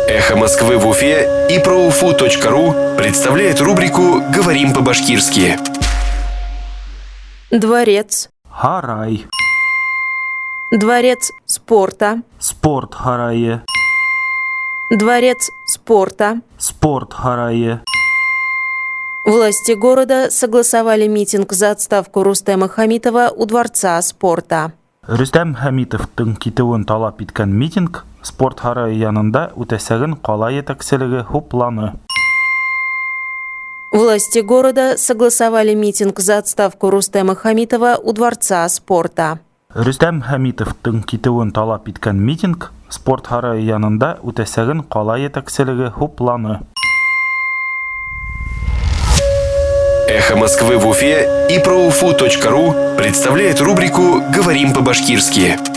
Эхо Москвы в Уфе и проуфу.ру представляет рубрику «Говорим по-башкирски». Дворец. Һарай. Дворец спорта. Спорт һарайы. Дворец спорта. Спорт һарайы. Власти города согласовали митинг за отставку Рустема Хамитова у Дворца спорта. Рөстәм Хәмитовтың китеүен талап иткән митинг Спорт һарайы янында үтәсәген ҡала етәкселеге хупланы. Власти города согласовали митинг за отставку Рустема Хамитова у Дворца спорта. Рөстәм Хәмитовтың китеүен талап иткән митинг Спорт һарайы янында үтәсәген ҡала етәкселеге хупланы. Эхо Москвы в Уфе и проуфу.ру представляет рубрику «Говорим по-башкирски».